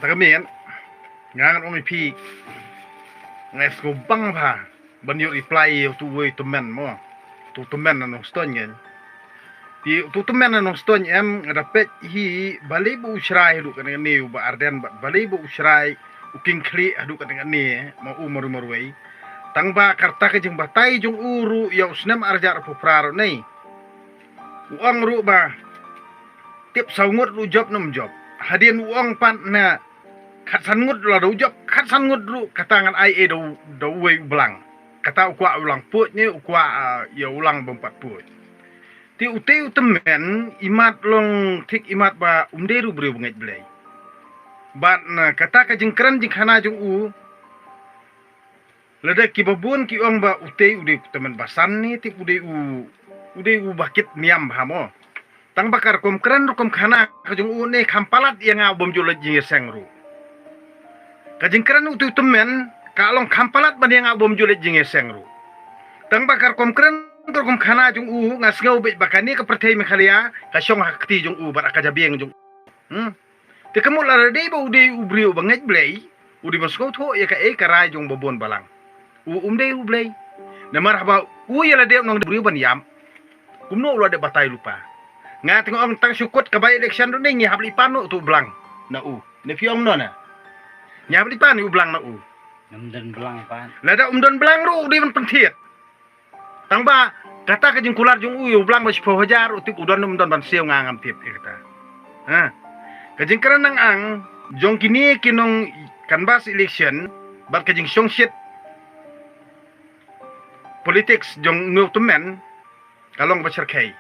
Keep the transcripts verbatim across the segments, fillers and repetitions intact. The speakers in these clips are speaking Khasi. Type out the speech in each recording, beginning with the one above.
Tang ka miet nga ngan ong ïa phi, nga sngew bang bha ban ïoh reply ïa utu uwei u tymmen mo. Utu u tymmen na Nongstoiñ kan. Te utu u tymmen na Nongstoiñ em, nga da peit hi balei ba u Shrai haduh katne katne, u Bah Ardent, bad balei ba u Shrai u kynkhlieh haduh katne katne ma u marwei marwei. Tang ba kata ka jingbatai jong u ruh ïa u snem ar hajar arphew phra ruh ne, u ong ruh ba tip saw ngut ruh jop ne ym jop. Hadien u ong pat na khatsan ngut la da u jop, khatsan ngut ruh kata ngan ai ei da u, da uwei u blang. Kata u kwah u lang puid ne u kwah, ah, ïa u lang bym pat puid. Te utei u tymmen imat long thik imat ba um dei ruh briew bangeit Blei. Bad na kata ka jingkren jingkhana jong u, lada kiba bun ki ong ba utei u dei u tymmen basan ne, tip u dei u, u dei u ba kit niam bha mo. Tang ba ka rukom kren rukom khana ka jong u ne kham palat ïa nga u bym ju leit jingïaseng ruh. Ka jingkren utu u tymmen ka long kham palat ban ïa nga u bym ju leit jingïaseng ruh. Tang ba ka rukom kren rukom khana jong u, nga sngew beit ba kane ka pyrthei Meghalaya ka shong ha ka kti jong u bad ha ka jabieng jong u. Hmm. Te ka mut lada dei ba u dei u briew bangeit Blei, u dei ban sngewthuh ïa kaei ka rai jong u babun balang. U um dei u Blei. Namar haba u ïa lade u nang dei u briew ban ïap, kumno u la dep batai lypa? Nga teng ong tang shu kut ka by election ruh ne ngi hap leit pan utu u blang na u. Ne phi ong no na, ngi hap leit pan u blang na u. Ym don blang pan. Lada um don blang ruh u dei ban pynthied. Tang ba kata ka jingkular jong u ïa u blang ba shiphew hajar, u tip u don ne ym don ban siew, nga ngam tip ïa kata. Ha. Ka jingkren nang ang jong kine ki nong canvass election bad ka jingshongshit politics jong une u tymmen ka long ba shyrkhei.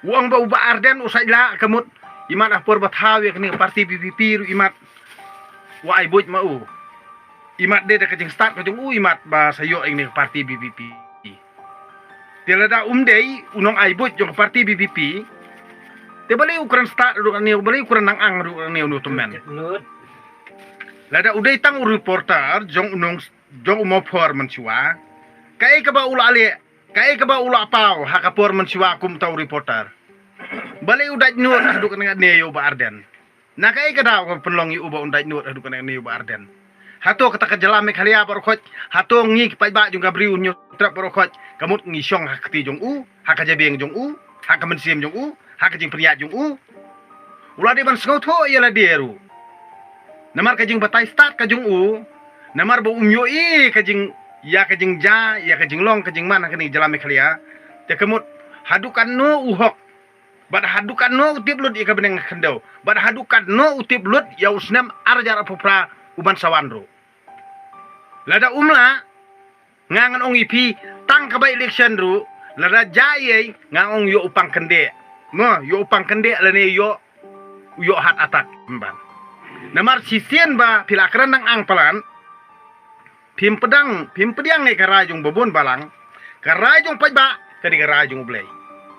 U ong ba u Bah Ardent u sait lah, ka mut imat ha por ba thaw ïa kane ka party B P P ruh imat u ai buit ma u. Imat dei da ka jingstad ka jong u imat ba sa ïoh ïa kane ka party B P P. Te lada um dei u nong ai buit jong ka party B P P, te balei u kren stad ruh kane, balei u kren nang ang ruh kane une u tymmen? Lada u dei tang u reporter jong u nong, jong u Mawphor mynshuwa, kaei kaba u la leh, kaei kaba u la paw ha ka por mynshuwa kum uta u reporter? Balei u dait nud haduh katne katne ïa u Bah Ardent? Na kaei ka daw ka pynlong ïa u ba un dait nud haduh katne katne ïa u Bah Ardent? Hato kata ka jylla Meghalaya baroh khoit, hato ngi ki paidbah jong ka Bri u Hynñiewtrep baroh khoit, ka mut ngi shong ha ka kti jong u, ha ka jabieng jong u, ha ka mynsiem jong u, ha ka jingpynïaid jong u? U la dei ban sngewthuh ïa lade ruh. Namar ka jingbatai stad ka jong u, namar ba um ïohi ka jing, ïa ka jingjia, ïa ka jinglong ka jingman ha kane ka jylla Meghalaya. Te ka mut haduh katno u hok, bad haduh katno u tip lut ïa ka bneng khyndew, bad haduh katno u tip lut ïa u snem ar hajar arphew phra u ban sa wan ruh. Lada um lah, nga ngan ong ïa phi, tang ka by election ruh, lada jia ei ei, nga ong ïoh u pang kyndit. Mo, ïoh u pang kyndit lane ïoh, ïoh heart attack ban. Namar shisien ba phi la kren nang ang palat, phim pdiang, phim pdiang ïa ka rai jong u babun balang, ka rai jong u paidbah ka dei ka rai jong u Blei.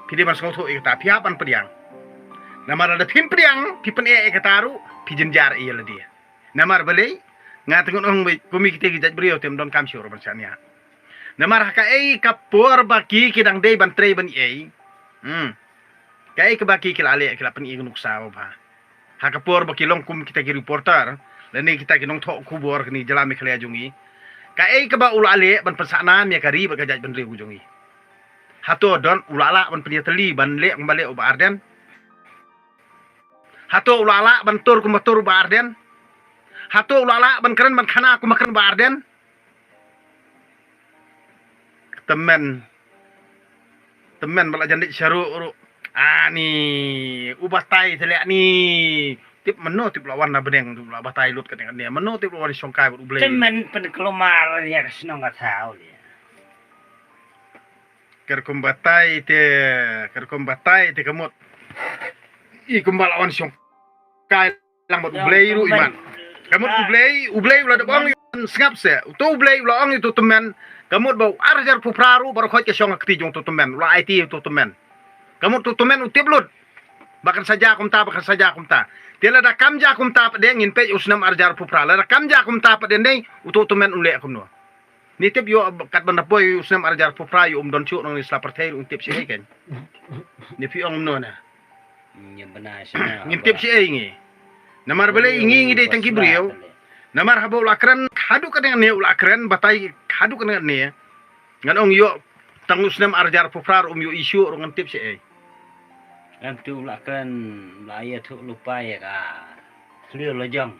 Phi dei ban sngewthuh ïa kata, phi hap ban pdiang. Namar lada phim pdiang, phi pyneh ïa kata ruh, phi jynjar ïa lade. Namar balei? Nga teng ngan ong beit, kum ïa kita ki jait briew te ym donkam shuh ruh ban shaniah. Namar ha kaei ka por ba ki, ki dang dei ban trei ban ïa ei. Hmm. Kaei kaba ki, ki la leh, ki la pynïeng nuksa ba bha. Ha ka por ba ki long kum kita ki reporter lane kita ki nongthoh khubor kane ka jylla Meghalaya jong ngi, kaei kaba u la leh ban pynsahnam ïa ka ri bad ka jaitbynriew jong ngi? Hato don u la lah ban pynïatylli ban leh kumba leh u Bah Ardent? Hato u la lah ban tur kumba tur u Bah Ardent? Hato u la lah ban kren ban khana kumba kren u Bah Ardent? Tymmen, tymmen ba la jan dei sharu ruh. Ani u batai te leh ni. Tip mano tip la wan na bneng, tip la batai lut katne katne. Mano tip la wan shongkai bad u Blei. Tymmen pynkulmar ïa ka shnong ka thaw ïa. Ka rukom batai te, ka rukom batai te ka mut i kumba la wan shongkai lang bad u Blei ruh iman. Ka mut u Blei, u Blei u la dep ong, sngap seh. Uto u Blei u la ong ïa uto u tymmen. Ka mut ba u ar hajar arphew phra ruh baroh khoit ka shong ha kti jong uto u tymmen. U la aiti ïa uto u tymmen. Ka mut uto u tymmen u tip lut ba kan sa jia kumta, ba kan sa jia kumta. Te lada kam jia kumta pat de ngin peit u snem ar hajar arphew phra. Lada kam jia kumta pat de ne, uto u tymmen un leh kumno? Ni tip ïoh kat ban da poi u snem ar hajar arphew phra ïoh um don shuh nong ni sla pyrthei ruh ngin tip shi ei kan. Ni phi ong kumno na? Ngin tip shi ei ngi. Namar balei ngi ngi dei tang ki briew. Namar haba u la kren haduh katne u la kren batai haduh katne. Ngan ong ïoh tang u snem ar hajar phew phra um ïoh issue ruh ngan tip shaei. Ngan tu la kren la ïa tu lupa ïa ka. Clear la jong.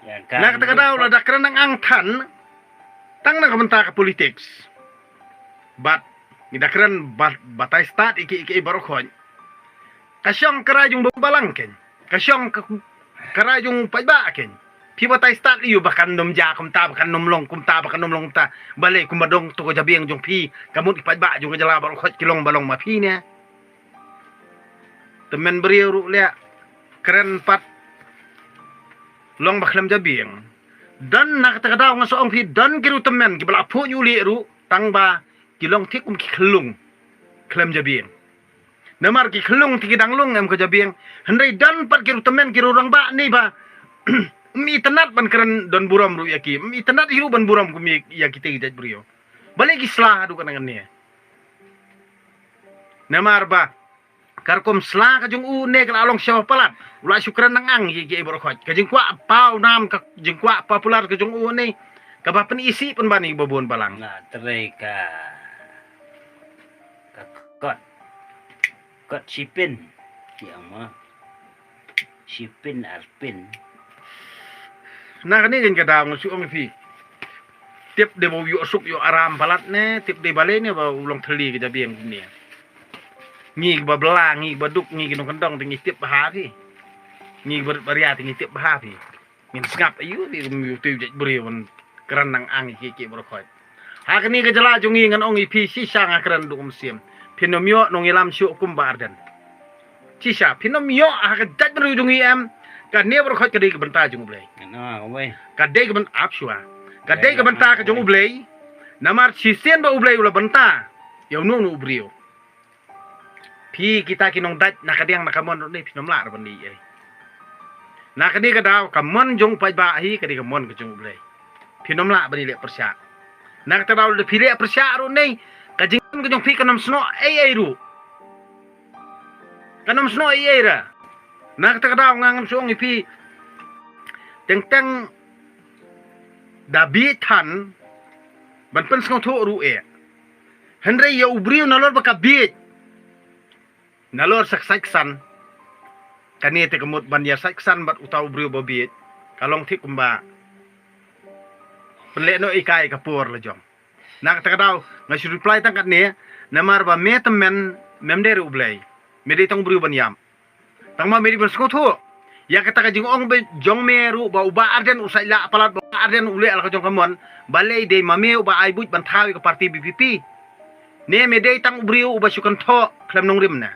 Ïa ka. Na kata ka daw lada kren nang ang than tang na ka bynta ka politics. Bad ngi da kren batai stad iki iki baroh khon. Ka shong ka rai jong balang ken. Ka shong ka rai jong paidbah ken. Phi batai stad ïa u ba kan nym ja kumta ba kan nym long kumta ba kan nym long kumta. Balei kumba dong tu ka jabieng jong phi ka mut ki paidbah jong ka jylla baroh khot ki long ba long ma phi ne. Tymmen briew ruh leh kren pat long ba khlem jabieng. Don na kata ka daw nga sa ong phi don ki ruh tymmen ki ba la phuh ïu leh ruh tang ba ki long thik um ki khlung khlem jabieng. Namar ki khlung ti ki dang lung em ka jabieng. Hynrei don pat ki ruh tymmen ki ruh rangbah ni ba mi tanat ban kren don burom ruh ïa ki mi tanat hi ruh ban burom kum ïa ki te ki jait briew. Balei ki sla haduh ka nang ne. Namar ba kar kum sla ka jong u ne ka la long shaw palat u la shu kren nang ang ïa ki baroh khot ka jingkwah pau nam ka jingkwah popular ka jong u ne. Ka ba pyn isi pyn bani ba bun balang. Na trei ka ka kot kot sipin. Ki ang ma sipin arpin. Na kane kan ka daw nga shu ong phi. Tip de ba u ïoh suk ïoh aram palat ne tip de balei ne ba u long thylli ka jabieng kumne. Ngi ba bla ngi ba duk ngi ki nong kandong te ngi tip ba ha phi. Ngi ba baria te ngi tip ba ha phi. Ngin sngap ayu phi kum yu tu jait briew ban kren nang ang ki ki baroh khot. Ha kane ka jylla jong ngi ngan ong ïa phi shisha nga kren du kum siem. Phin nym ïoh nongïalam shuh kum Bah Ardent. Shisha phin nym ïoh ha ka jait bynriew jong ngi em. Kane baroh khot ka dei ka bynta jong U Blei. Ka dei ka bynta ap shuwa. Ka dei ka bynta ka jong U Blei. Namar shisien ba U Blei u la bynta ïa uno uno u briew. Phi kita ki nongdait na ka diang na ka mon ruh ne phi nym lah ruh ban dei ei. Na kane ka daw ka mon jong u paidbah hi ka dei ka mon ka jong U Blei. Phi nym lah ban dei leh pyrshah. Na kata daw da phi leh pyrshah ruh ne ka jingmon ka jong phi ka nym snoh ei ei ruh. Ka nym snoh ei ei ra. Na kata ka daw nga ngam shu ong ïa phi teng teng da bieit than ban pynsngewthuh ruh eh. Hynrei ïa u briew nalor ba ka bieit nalor sa ka sait ksan. Kane te ka mut ban ïa sait ksan bad uta u briew ba bieit ka long thik kumba pynleh noh ïa kai ka por la jong. Na kata ka daw nga shu reply tang katne namar ba me tymmen mem dei ruh U Blei. Me dei tang u briew ban ïap. Tang ma me dei ban sngewthuh ïa kata ka jingong ba jong me ruh ba u Bah Ardent u sait lah palat ba u Bah Ardent u leh la ka jong ka mon. Balei dei ma me uba ai buit ban thaw ïa ka parti B P P. Ne me dei tang u briew uba shu kynthoh khlem nongrim ne.